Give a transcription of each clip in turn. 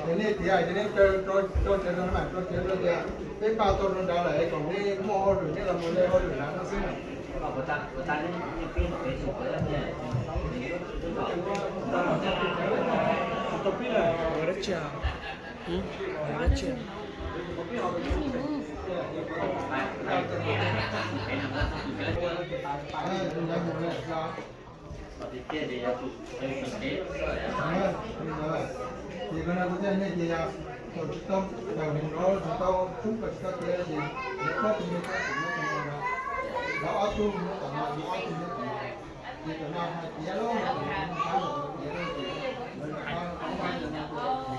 Ces nej tiav ces nej rau tsev rau mas rau tsev rau tias peb npaj tau rau nrad lawm es kom nej muaj hauj lwm nej los mus li hauj lwm nrad no xwb. Ua dab tsi? Ua dab tsi? Ces koj no kuv thiaj nej ces yog thaum tsis tau, thaum mus rau tsis tau tub los tsis tau tiav ces lawv ob tug nyob tom no, lawv ob tug nyob tom no, lawv ob tug nyob tom no, ces tom no hais tiav lawm, tom no hais tiav lawm ces lawv ob tug nyob tom no.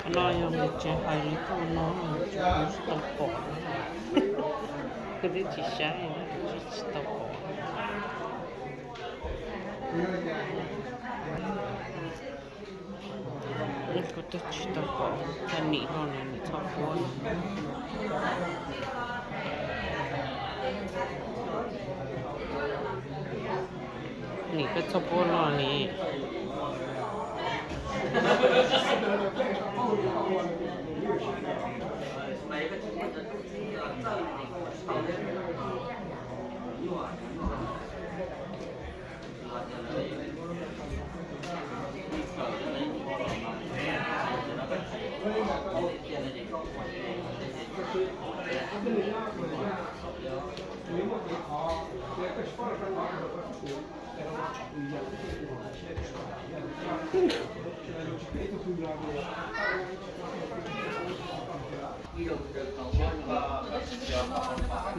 Qhov no yog nws tsis hais li tuaj no, kuv tsis tau pom, kuv twb tsis saib, kuv tsis tau pom. Kuv twb tsis tau pom, tag nim no nws txhob puab. Nim koj txhob puab no li.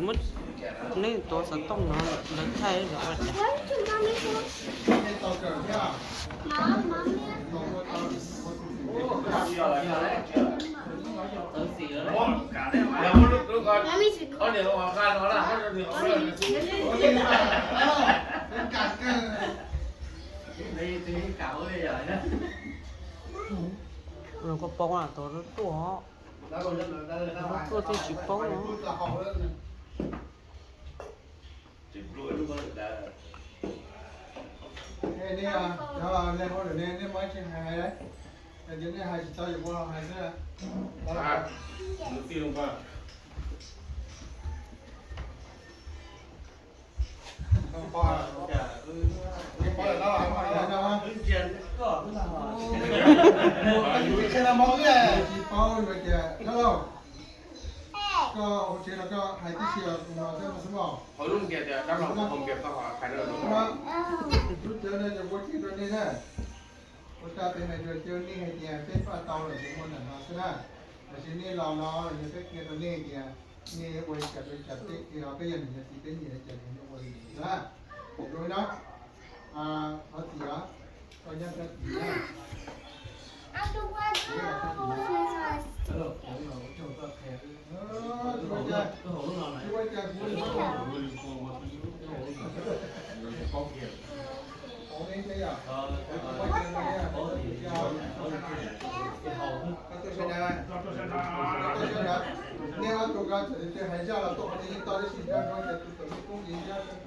Muab nej tuav xov tooj no lawv thaij los ua cas? Koj poob tuav tuaj, tuaj thiaj tsis poob no. Nej, nej, nej, nej muab tsis hais, hais tias nej hais tsis tau yus ua hais xwb. Tsis paub yuav tias, Lauj, koj hauv tsev no koj hais tib si los no xwb no xwb mog. Lub cawv no ces ua tsis rau nej na. Ua tau peb hais rau nej hais tias peb npaj tau lawm ces muaj ntawm no xwb na. Tab sis nej los no los yog peb qhia rau nej tias nej ua li cas rau li cas, peb qhia peb yog niam yog txiv peb nyiam li cas ces nej ua li ntawd xwb na. Rau no, thov txim os, koj nyob koj txiv na. Nej ob tug ko txawm tias hais zaj los tuaj qhov no yeej tau tab sis zaj no ces tus tawm lub koob ces zaj xwb.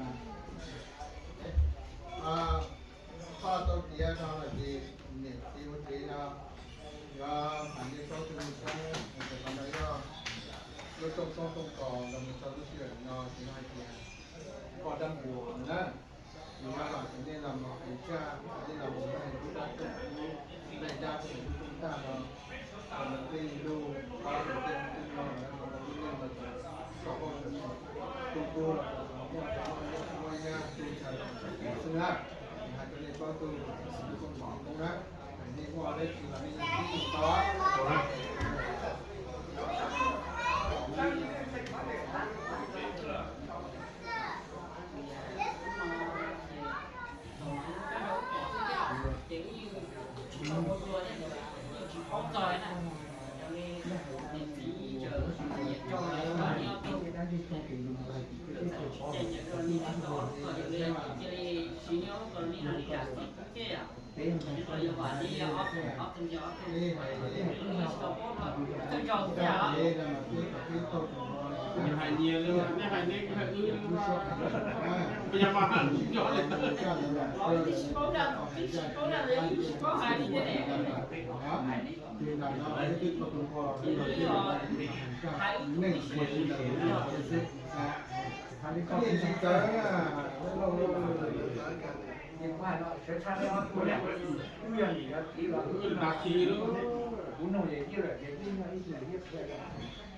Paj tau tiav no los ces niam txiv ua tsev no yuav hais nej plaub tug mus saib, qhov no yog lub rooj tshoob rooj kos los mus txog lub sij hawm no ces no hais tias poj dab npua na. Ces nyob los ces nej los mus qhia zaj, nej los mus hais lub dab tsi, lub nplej dab tsi lub rooj tag no, los tej lub pab los tej lub no, los lub neej los txog hauj lwm, tus tub los txog muaj txog muaj nyab tu chaw xwb na. Hais rau nej plaub tug xwb tub txoj moo koob na, nej muaj dab tsi los nej yeej tau.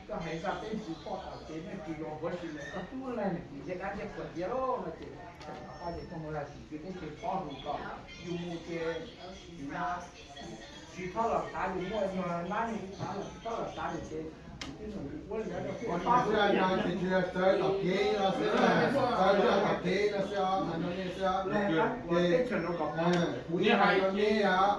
Koj hais zaj teb ntxwv poj tom kev, nej tsis yog huav si lawm, koj tub laig nws tsis ntiaj dab ntiaj qhuav tiag lauj no ces, pab ces koj mus lag sim kwv teb chaws pob hu kom yus mus ces, tsis txhob los tav yus, muaj nyuag nab nyuag ub tav los tsis txhob los tav yus ces, yus twb mus yus ua li ntawd rau peb. Ua li ntawd ces tsis yog txawv tom kev no xwb, txawv zaj tom kev no xwb os, hais rau nej xwb os. Ces kuv yeej hais rau nej os,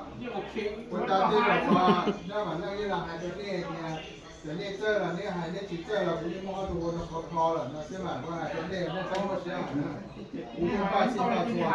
ua cas tej zaum os, zaj mam leej yeej los hais rau nej tias, txawm nej txawj los nej hais, nej tsis txawj los kuv yeej muaj ob tug ua rau khov kho lawm no xwb mas, kuv hais rau nej nej txhob muaj siab, kuv yeej npaj txhij npaj txhua.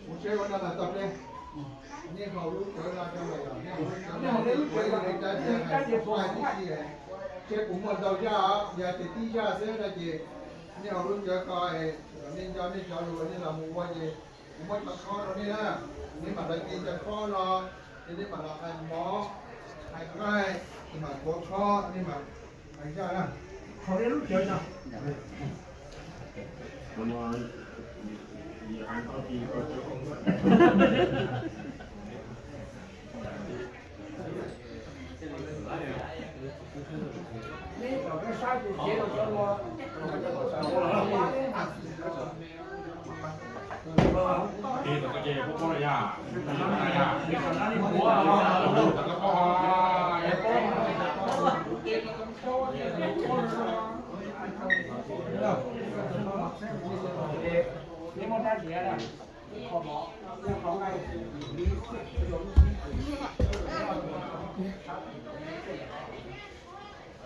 Kuv tsev ua no mas tau pliag. Nej haus lub cawv no cov lawm, nej haus lub cawv no, kuv ib leeg dab tsi hais tib si, seb kuv muaj ntau zaj os, yog tias tib zaj xwb no ces nej haus lub cawv ko, nej nco nej cov lus nej los mus ua ces kuv muab cov khob rau nej na, nej mam li cia cov khob no, ces nej mam los hais mov, hais nqaij, nej mam tuav khob, nej mam hais zaj na. Haus ib lub cawv no.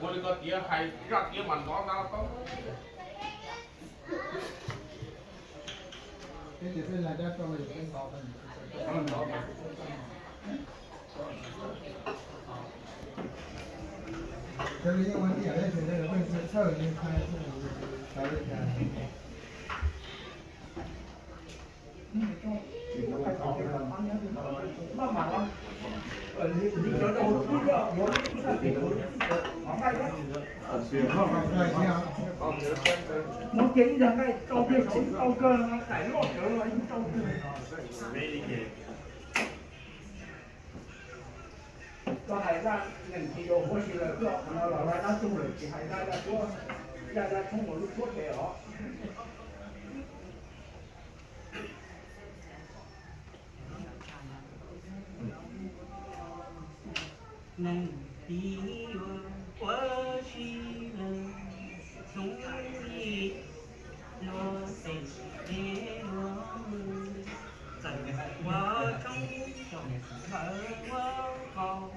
Ua li ko tiav hais zaj tiav mas ntov ntau tau. Koj hais zaj neeg tsis yog huav si lawm, koj qhov no los zaj dab tsi lawm, tsis hais zaj dab tuab, zaj dab tshoob ua lub suab tes os. Neeg tsis yog huav si lawm, txhob li luag tes luag, txawm ua tshoob txawm ua qaug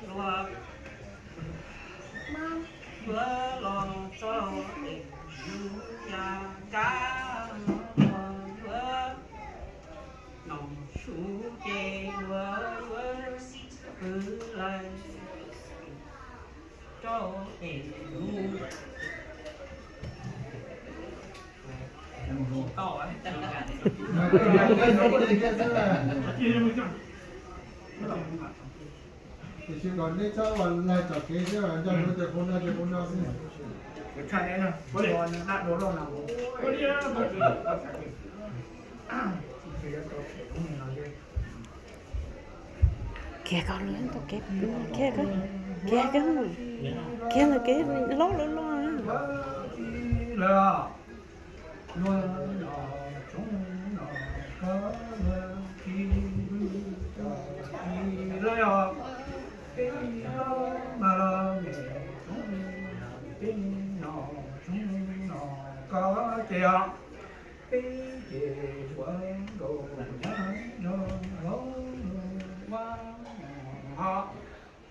luag, yuav los txog es yus yam kab los yuav nom su ces luag yuav pw lawm rau es lub Tiam sis kom nej txhob ua laig tom kev thiab, nco ntsoov tias qhov no ces qhov no xwb. Khiav koj lub tau kev, khiav koj, khiav koj, khiav ntawm kev loj loj loj. Lawm, luag los tshoob los koj luag tsis lwj, Los yog peb los mas los me tub, peb no tub no koj ces os, peb ces ua nkaus nyob rau hauv ua ho,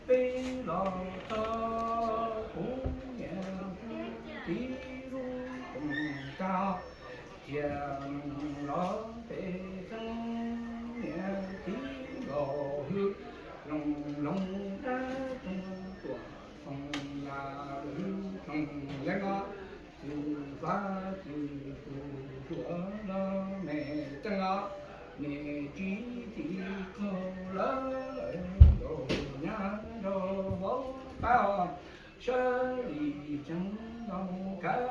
peb los txog kuv niam kuv txiv lub koog tag, cia los peb xeeb niam txiv nkaus hwj, loos loos dab tsoog tuam tsoog yam lwm tsoog leej os, txwm fab txwm tus tuam los me ceeb os, me tsis txiv qaug lawv nkaus nyab rau hauv qab os, sawv li tseeb nkaus kav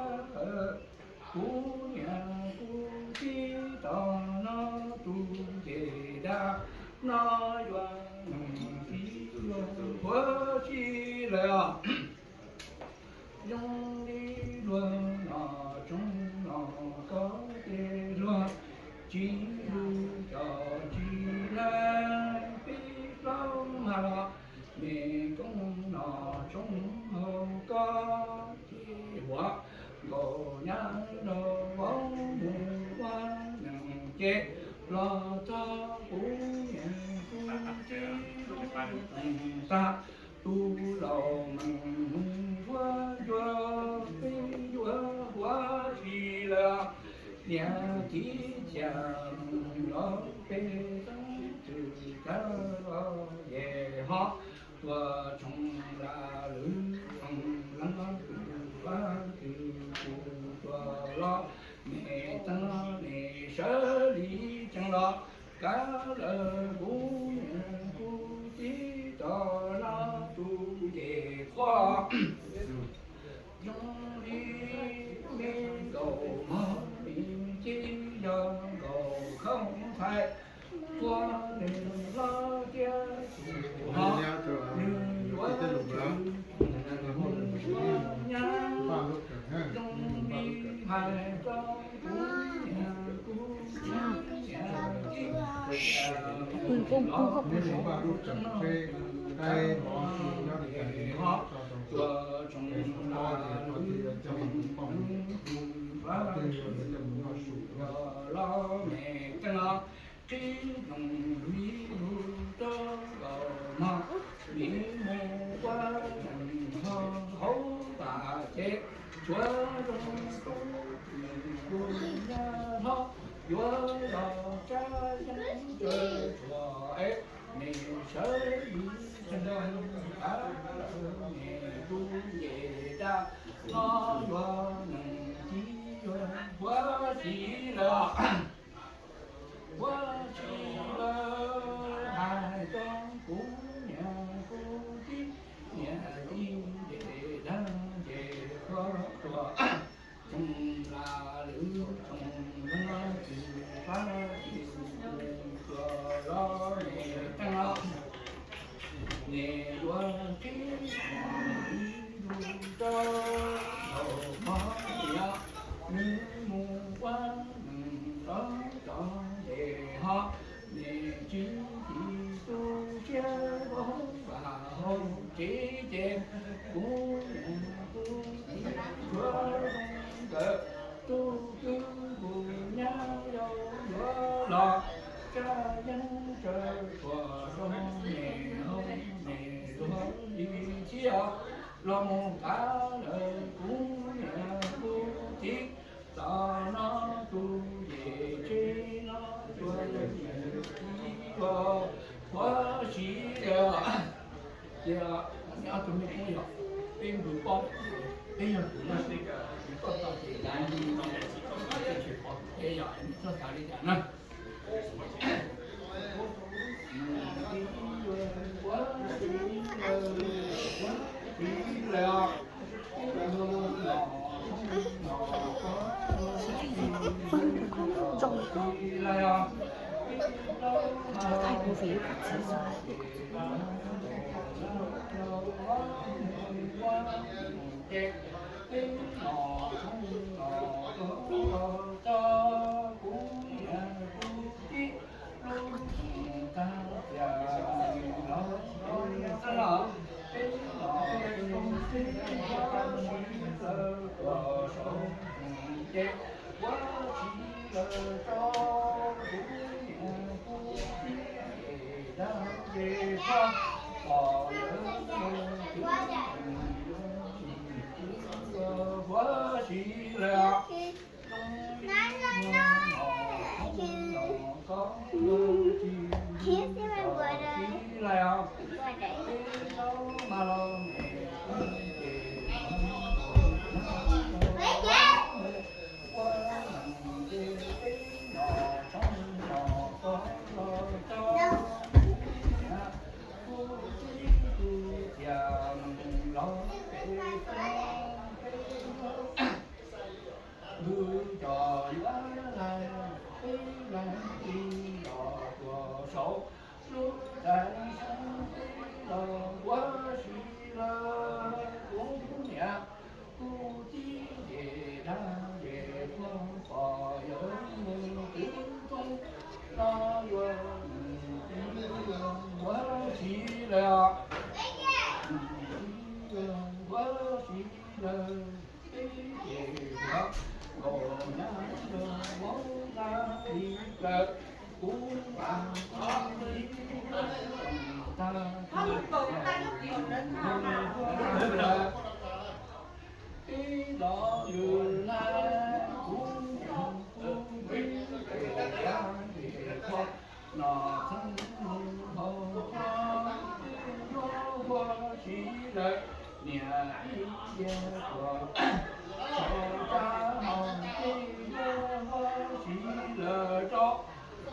kuv niam kuv txiv tom no tus ces dab no yuav neeg txiv yuav puav tsis lawm os. Zoo li luag no tsoom no koj ces luag tsis lug cov tsis laij peb plaub mag los me koob no tsoom hauv koj ces ua nkaus nyab rau vauv mus ua neeg ces los txog kuv niam kuv txiv lub koog tag, tus laus meej mus ua ncua peb yuav ua tsis lawm, niam txiv cia mus los peb xeeb txwm kav los yem ho, tuam tsoog lam lwm tsoog leej txwm fab txwm tus tuam los me ceeb los me sawv li ceeb los kav lawm kuv niam kuv txiv tom no tus ces qhuav zoo li me nkaus mog, me ntsis yog nkaus khaub ntxhais, qhuav nws los tias tus ho nws yuav tsum mus nyab zoo li hais rau kuv niam kuv txiv niam txiv los nws ho tuam tsoog lam lwm tsoog fab txwm tus tuam los me ceeb los qhib noog vij lug rau nkaus mog, vij mus ua neeg ho hauv vam ces tshuav zoo tub txwm kuv nyab hlob yuav los tsa yeeb tsawv tshuav es me sawv li tseeb nkaus kav lawm me tub ces dab no yuav neeg txiv yuav puav tsis lawm. Puav tsis lawm hais rau kuv niam kuv txiv niam txiv ces dab ces koj tuam tsoog lam lwm tsoog leej txwm fab txwm tus tuam los me ceeb los me yuav qhib lug rau nkaus mog, nws mus ua neeg rov tod ces ho me tsis txiv tu siab vaub vam hauv tsev ces kuv niam kuv txiv yuav zoo nkawd tub kwv kuv nyab yau yuav los tsa yeeb tsawv tshuav rau me hauv me luag li txhiab los mus kav lawm kuv niam kuv txiv tom no tus ces tseeb no tuaj txiv los puav tsis lawm. Ces ob tug me koob yog peb npws pob, peb yog tus no, tus koj tau ces npws no, peb yog nws txoj xav li cas na. ces ua tsis lawm rau kuv niam kuv txiv es dab ces pog pom yawg mus twb ua tsis lawm. Wb cov yuav laig peb laig li los tuaj saum lub tais xyoob peb los ua si lawm. Kuv niam kuv txiv ces dab ces pog pom yawg mus twb rooj no yuav mus ua si lawm. Ua si lawm. Peb ces yuav nkaum nyab rau hauv dab li lawm. Kuv mas kuv txiv tag tag lawm. Peb los lwm na kuv niam kuv txiv ces dab ces pog no txheeb hauv qhov twb yuav ua si lawm. Niam ib yam tuaj saum tsab no twb yuav ua si lawm rau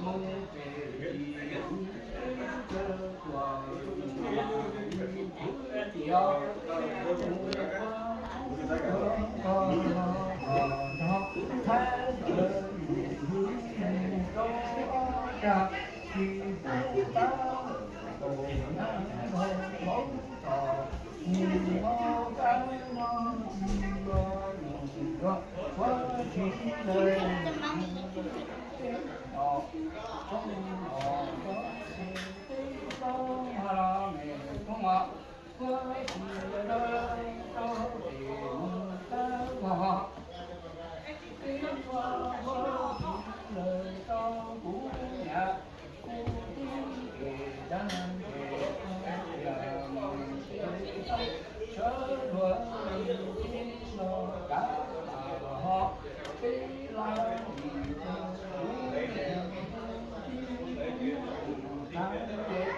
mus pem tim kuv twb txawj tuaj mus kuv tias mus ua nrog Thaib lawv mus rau ob rag tsis pub tab kaum nyab rau hauv tod. Mus hauv kab no tsis yuav mus yuav ua si lawm. Peb los txheeb los rau peb txhob mag los me tub mas ua si lawm rau pem mus tab vog. Peb ua ua si lawm rau kuv niam kuv txiv ces dab ces pog tias mus pem txhob sawv luag li peb los kav mas ho peb laj lim kuv niam kuv txiv mus tag ces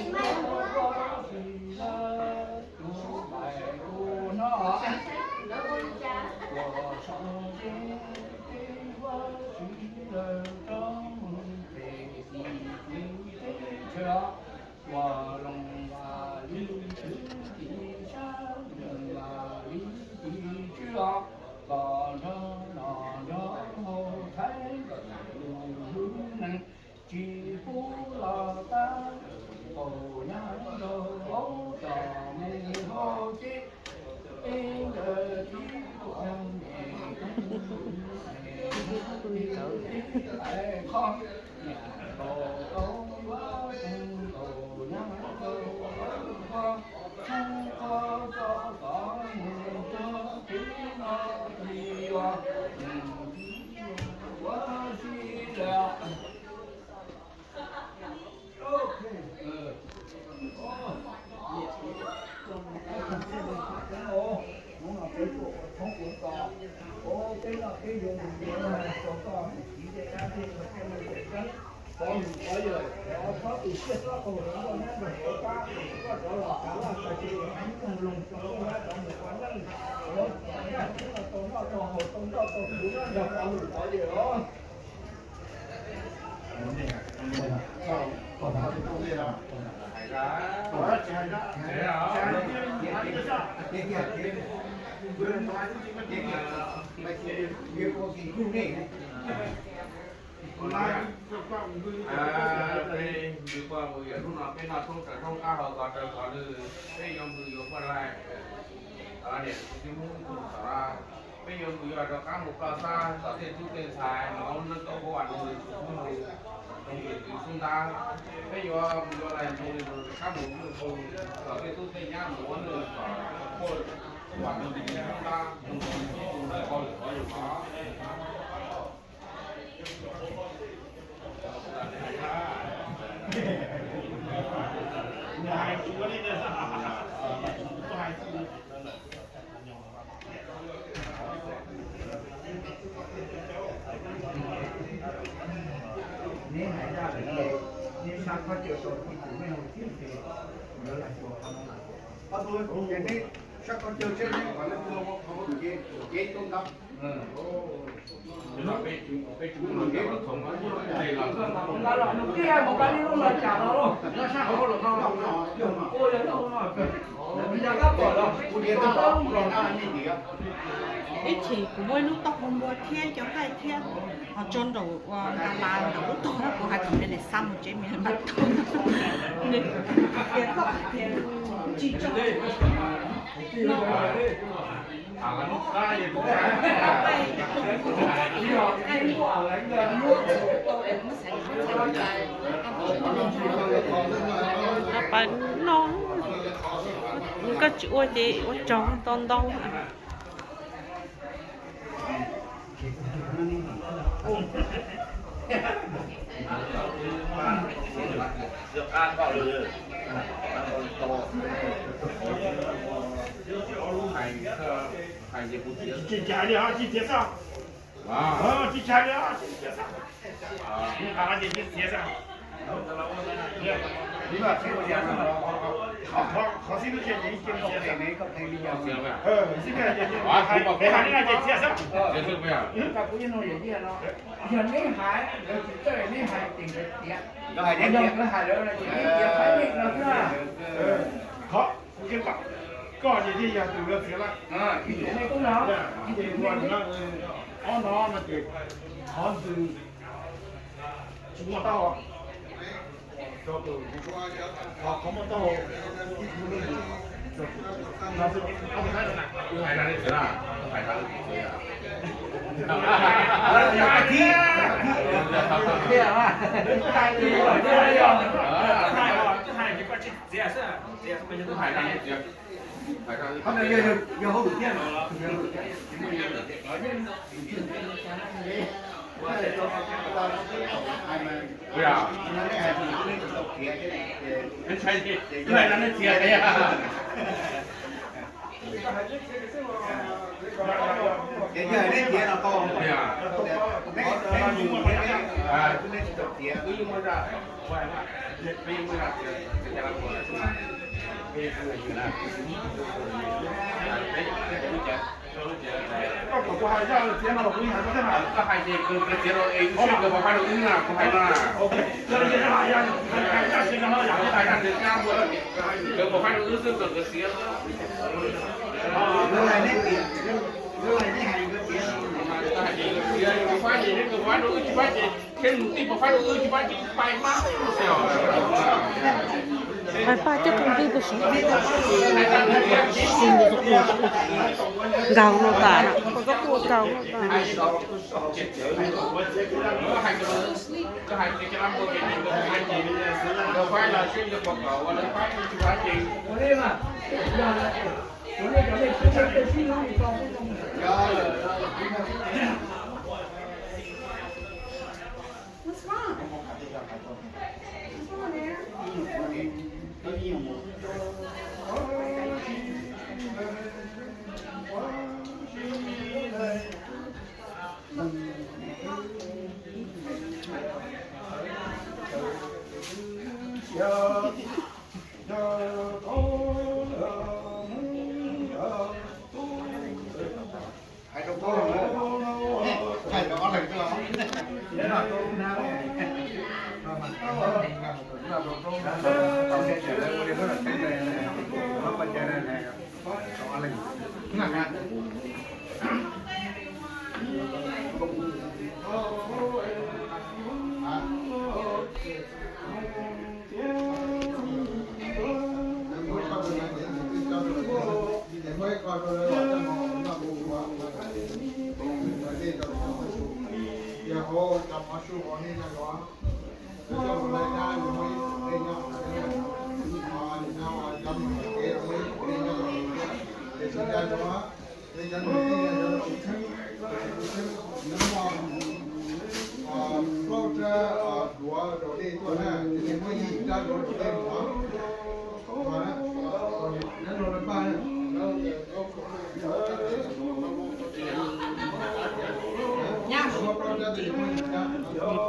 peb ua ua si lawm. Tus nqaij tus no tuaj saum zej, peb ua si lawm rau mus pem tim kuv teb chaws, tuaj loo ua li kwv tij sab, loo ua li tim tswv os, kom nrog los nrog haus Thaib tus hlub neeg. Tsis pub los tab kaum nyab rau hauv tod mus hauv ces peb ntawd tib tuam me tub me tub tib tais qhov niam nkaus tau yuav tsis kaum nyab rau hauv qhov tshoob qhov tso tod mus rau tib no tsis yuav mus tsis yuav ua si lawm. Peb mus yawm hnub no peb noj tshoob tsawv tshoob qab hau ko raws qhov lwm, peb yuav mus yuav poj laib, niam txiv tub mus tom, peb yuav mus yuav rov qab mus ploj xab tom tej tub tej ntxhais, mus hauv neej tom huab vas nroog li tus xub nroo, rau tus kwv xub ntab. Peb yuav mus yuav lais nroog li rov qab mus nroog tom tej tub tej nyab mus ua neej tom huab vas nroog li tus xub ntab, mus tus xub nroo. Neb hais dab tsi, neb sab qhov caw rau tus mej hauv thiab ces lawv lam xyuas qhov no lawm. Ces neb sab qhov caw seb neb kom leej twg los ua qhov cev tau ntawd. Ib chim kuv muaj ib lub taub hau npua thiab cov nqaij thiab, ho tso nraum ua nta las nraum lub tog na, kuv hais kom nws xav mus tsev me mam tau. Nws tias koj tias tsis tso. Pais no, koj tsis ua ces ua tsaug ntau ntau. Tsis cas li, tsis txiav xwb. Tsis cas li, tsis txiav xwb. Qhov xib hwb tsis txiav xwb. Yog neb hais, lawv tsis txawj neb hais ces nkawd txiav. Yog nkawd hais lawm no ces neb txiav fais nej no xwb. Qhov kuv qhia koj, koj ces thiaj yog tus yuav txiav lawm. Ob no no ces qhov ntws tsis muaj taub hau, qhov muaj taub hau ib tug lub ntws. Hais no yog, yog hauj lwm thiab no. Ntshai, ntshai no nej txiav tiag. Ces yog neb txiav no tau, neb, neb mus, neb tsis tau txiav. Koj kom kuv hais zaj txiav no los kuv yeej hais koj thiab hais. Koj hais ces kawg txiav rau es wb sib kawg pov fab rau wb na, kuv hais no na. Kawg pov fab rau wb xwb, kawg txiav. Koj hais ces kawg txiav, koj hais ces kawg pov fab rau wb, tsis pab ces thiab mus tij pov fab rau wb, tsis pab ces pais mab xwb os. Pais pab coj tus ntwj tus sov. Nkaus no tas, koj kuj nkaus no tas. What's wrong? What's wrong, man? Hais rau koj, hais rau ob leeg xwb os.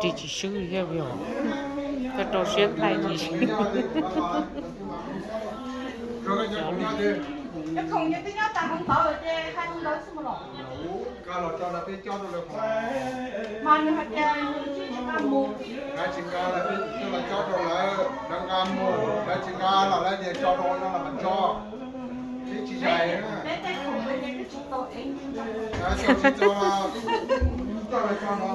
Ris tsis swb thiab os, koj rau siab nqaij tsis swb. Lawv tsis nqa los peb coj los cob rau lawv, lawv nqa mus, lawv tsis nqa los lawv tias tso rau no los mas tso. Peb tsis zais na. Tsis tau, tsis tau, coj los tso no.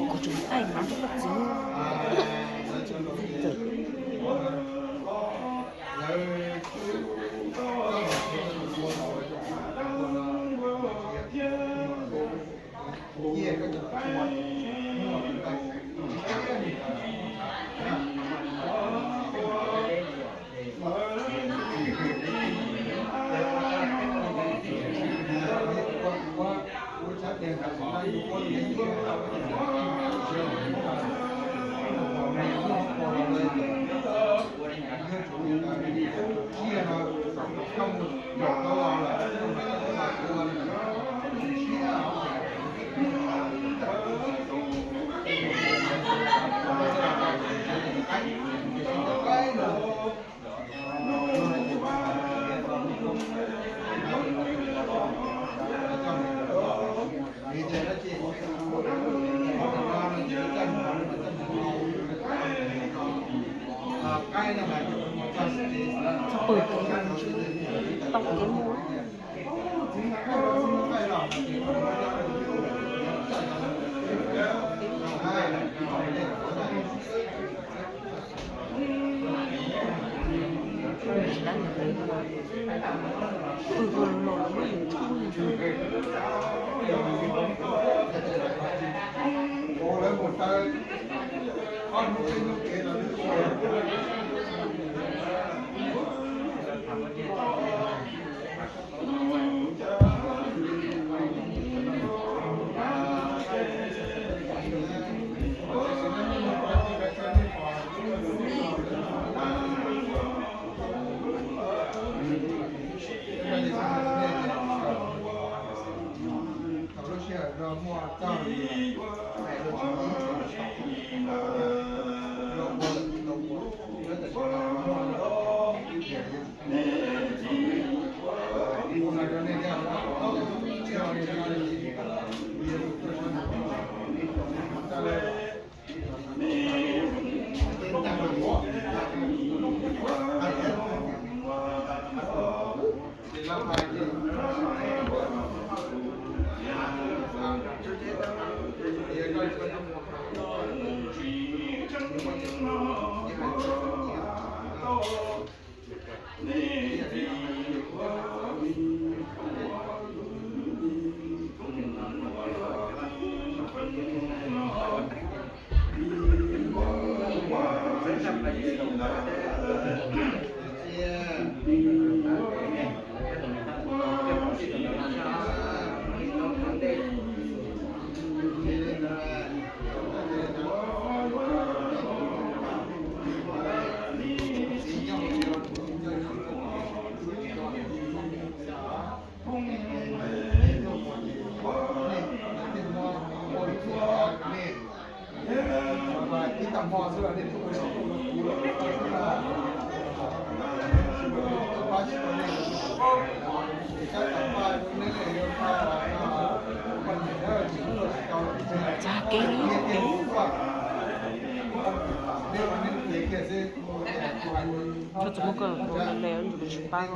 Kuv tseem taij hnav rau koj txiv. Tau pw, tau kev mus. Txog kev li txog kev. Koj txog muab koj tus le le ntsis kuv tsis pab.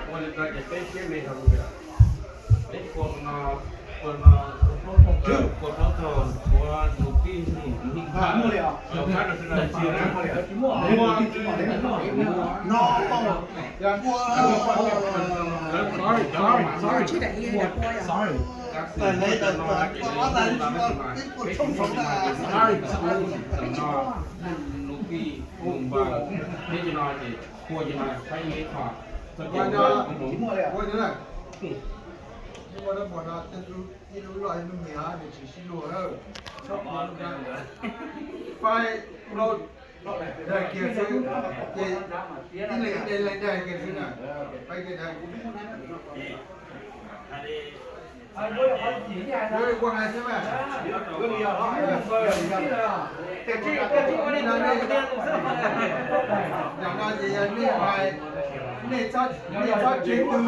Ua li ko ces peb siab me rau, peb ua no, ua no, ua plaub tog, ua nus tij, nus tij, no, sorry, sorry, sorry. Nus tij, nus npawg, peb cov no ces ua cov no saib ib qho. Ua no, ua no, ua no, ib lub loj ib lub me, nws tsis sib luag na. Faib plaub daim kiag xwb, ces ib leeg ib daim leeg daim kiag xwb na. Faib kiag daim. Ua hais xwb mas. Yam no ces yog nej hais, nej txhob, nej txhob tseg tw na.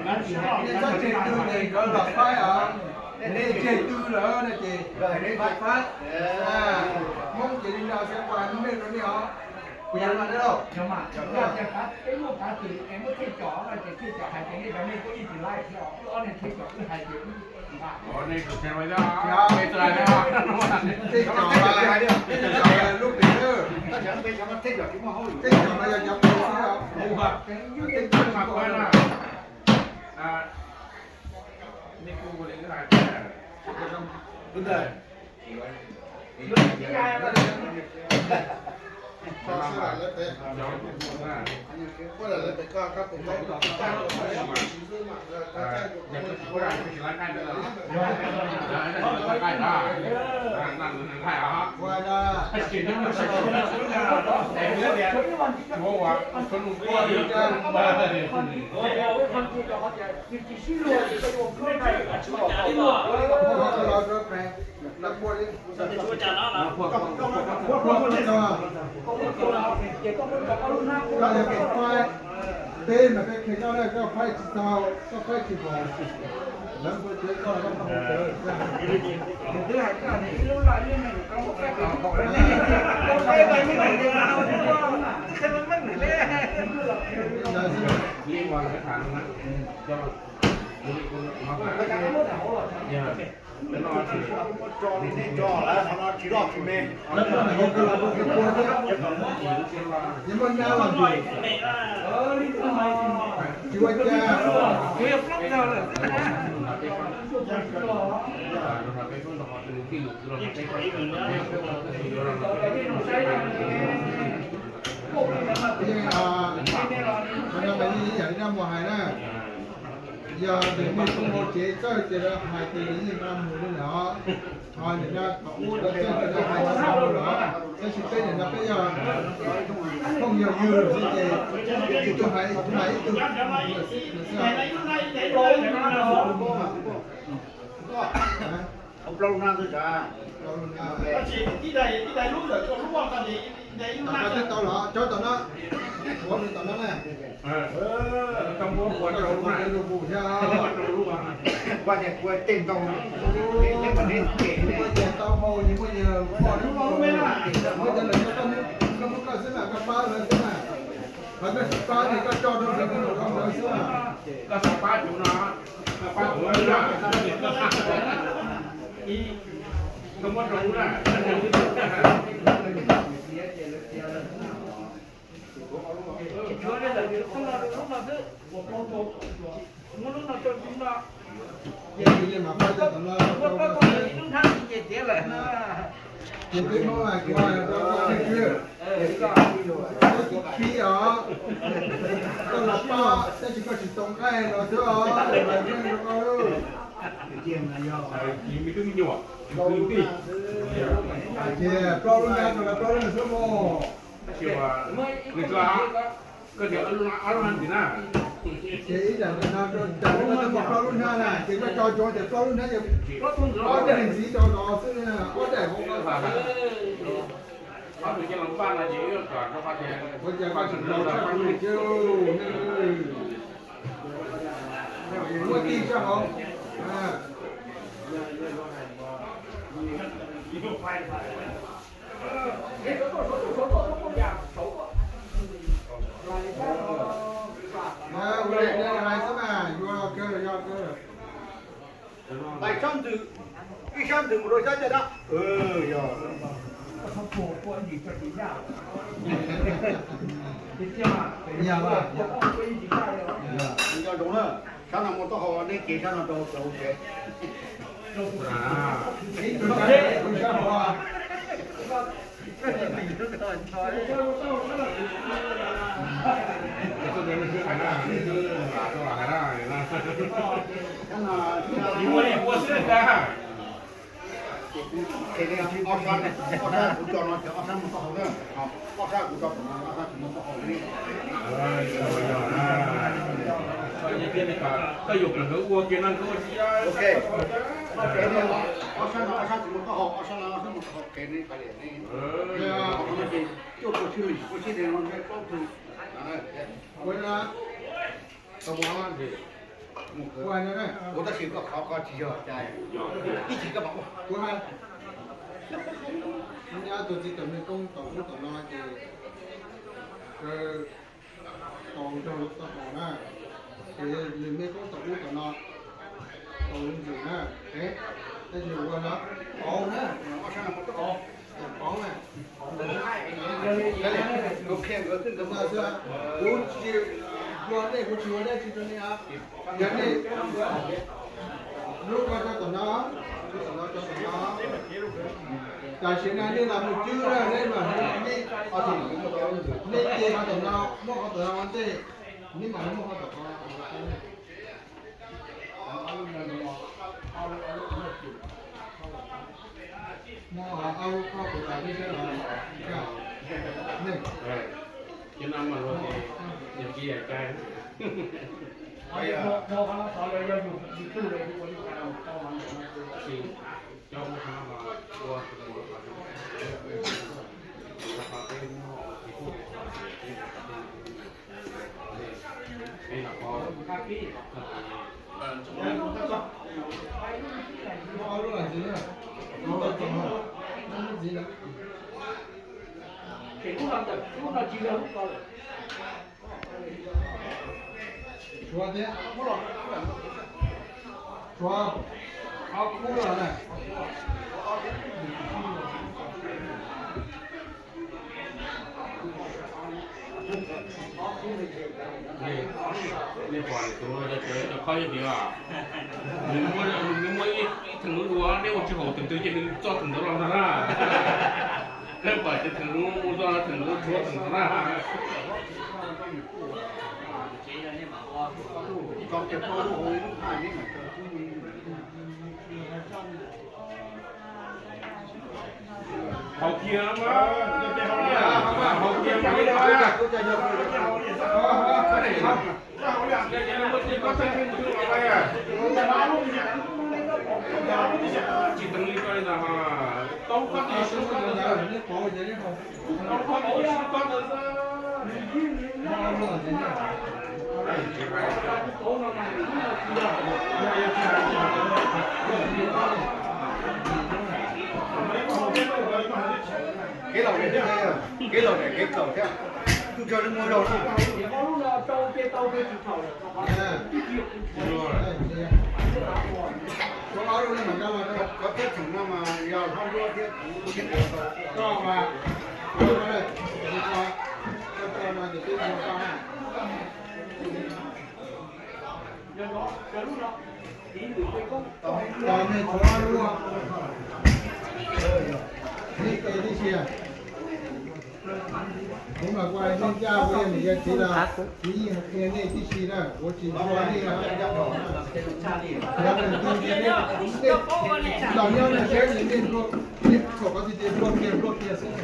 Nej txhob tseg tw ces nkawd los faib os. Nej tseg tw lawm no ces faib. Hmoob ces li no xwb, ua nej rau nej os. Kuv yog no nej lauj. Tej cov, tej cov lub pem, tej cov no yog cov pem xwb os. Tej cov no, nej kuj ua li wb hais tias, Koj yog pem faib, peb mas peb qhia koj na, koj faib tsis tau, koj faib tsis pom. Lawv npau taws koj, koj npau taws. Tsis muaj nab los ntawm, tsis ua cas. Yeej, qhov no mas yeej ib yam li dab muag hais na. Yog tias nej tuaj hauv tsev txawj ces lawv hais tias nws yeej dab muag li lawm os. Ho nim no thaum ub lawv txawj ces lawv hais tsis tau lawm os. Tab sis peb nim no peb yog phooj yog ywg lawm xwb ces ib tug hais ib tug hais ib tug lawm xwb. Tau los cov tom no, ua nws tom no na. Tau muab ua rau lub na. Ua tias ua tej ntau, ua tias tau hau, nws muaj nyias poj, muab cov lawm, koj muab koj xwb mas, koj pab lawv xwb mas. Qhov koj tsis pab ces koj tso rau lawv, koj tso rau lawv xwb mas. Koj tau pab tus no, koj pab tus no, koj muab rau lub na. Muab lub no rau tus no. Ces twb muab mas kuv rau koj ib khib os, koj los pab tab sis koj tsis tau nqaij los xwb os, los yeej rau koj lawm. Ces plaub lub hnab rau lawv plaub leeg xwb mog. Ces ib yam ntawm no, cas lawv muaj plaub lub hnab na, ces koj tso tso ces plaub lub hnab ces ob daim ntxiv rau no xwb, ob daim hauv no xwb. Ua cas koj tsis tau tshaj kuv li thiab lauj, nej muaj tij tshaj hauv. Ua li nej hais xwb mas, yuav los kawg los yog kawg. Ib sab ntws, ib sab ntws mus rau sab caj dab. Yog. Nco ntsoov na, sab no muaj taub hau, nej cev sab no rau cov hauv tsev. Ob sab, ob sab kuv tso no ces ob sab muaj taub hau na, ob sab kuv tso tom no ob sab tsis muaj taub hau li. Koj yuav kom nkawd ua kiag no nkawd ua tsis, ob sab no ob sab tsis muaj taub hau, ob sab no ob sab muaj taub hau, kev ne pais liam ne. Cuaj pua tsib hlis, pua tsib hlis no plaub tug. Ua tab sis koj qhov koj tsis yog cas, ib chim koj mam ua. Kuv hais, nyob tus txiv tom mej koob tom ub tom no ces tau nrog lub taub hau na, ces nws mej koob tom ub tom no tau lub ntsws na, tab sis ua no qauv na, qauv na. Kuv qhia nkawd xwb, nkawd xwb, kuv tsis ua nej, kuv tsis ua dab tsi rau nej. Yog nej lub ko rau tom no, lub tom no rau tom no. Tam sim no nej los mus cwb na, nej mas nej, nej ces qhov tom no, muab qhov tom no ua ntej, nej mam muab qhov tom ko. Tshuav thiab, tshuav ob kub los na. Nej pom tus cov khob nyob tid, nws muaj ib theem lub duav, nej ua tsis haum tus twg ces nws txoj tus ntawd los ntag na. Nej pom ces theem lub txoj, theem lub tshuab tus ntawd na. Haus kiag mas, haus kiag mas li no na. Tsis teev li ko li ntag, tau koj tib si koj ntawd xwb. Kev laus, kev laus thiab, tus tsawg li muaj zaus na. Koj teb tseem no mas yog hlob nruab thiab kuv tau. Koj mas, koj no ces twb muaj koj na. Tos nej tshuav ob lub, nej tes tib si. Kuv mas kuv hais nej ncaj, kuv yog niam yog txiv los txiv yeej qhia nej tib si na, kuv tsis ntxhua nej. Yog nej tus nyob nej saib ces nej txhom qhov twg ces nplua kiag nplua kiag xwb.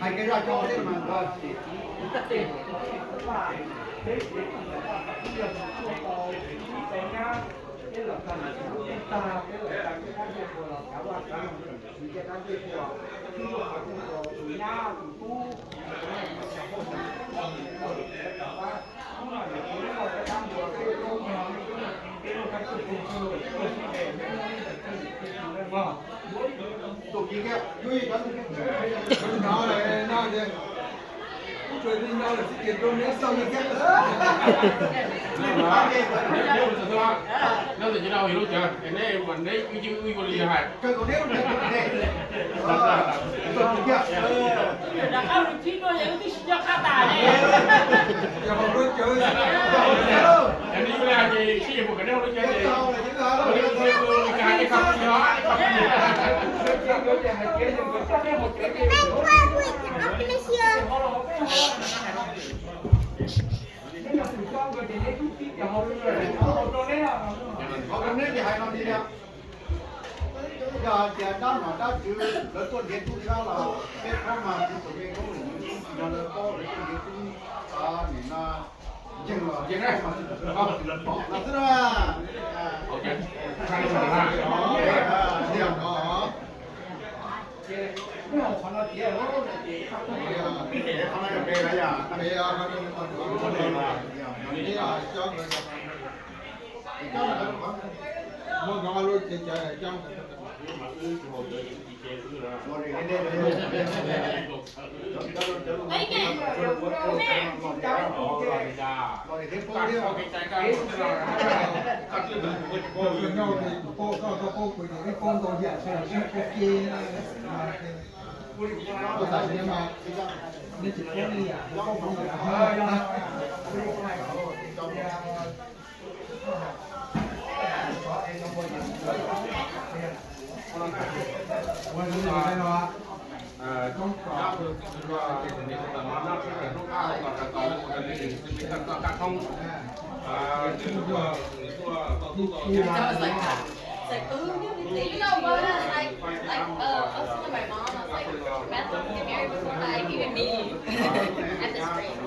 Hais kev zaj cov thiab mas. Yog hais tias dab nom dab tswv lawv tuaj nrhiav tub sab los peb qhov mas kuv tus me koob lwm yus tsis yog lawv paub lawv tuaj nrhiav tub, nim no ntseeg los ntseeg, los xwb na. You know what? Like, like, uh, I was telling my mom, I was like, Beth wants to get married before, like, even me. At this rate.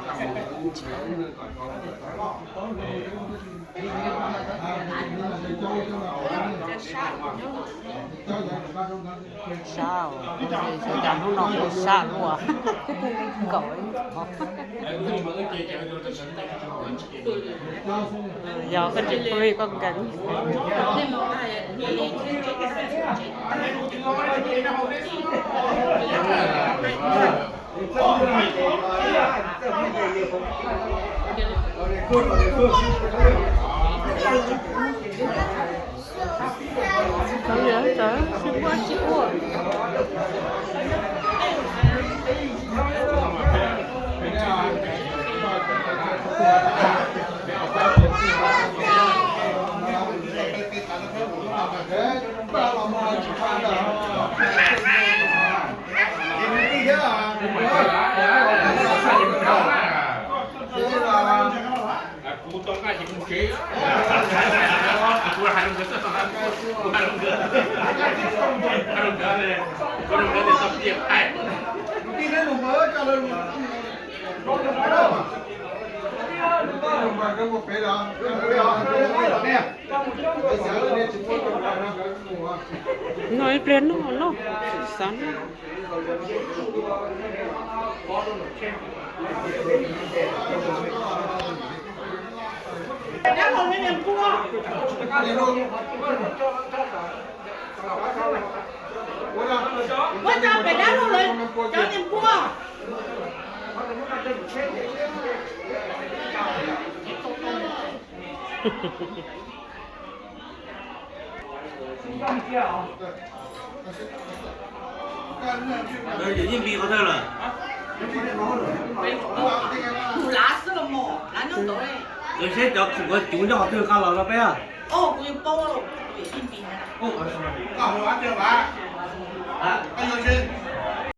Sab, xyov cas hnub no kuv sab luaj. Kuv kuj nkaus li. Yog koj tsis pub koj nkees. Kuv tau nqaij ces kuv tsev, kuv hais rau nkawd, kuv hais rau nkawd, hais rau nkawd, kuv hais rau nkawd tias txog tias hais. Tus tij neej mus ua coj lawv mus. No ib pliag noj noj, xav noj. Muab tso pem dab laug lawv cov niag npua. Yawm Yeej Npis qhov twg lawm? Lav xwb los mas, lav nyob ntawd. Saib cov khoom cov cuv nyob qhov twg nqa los rau peb. Koj yuav seb,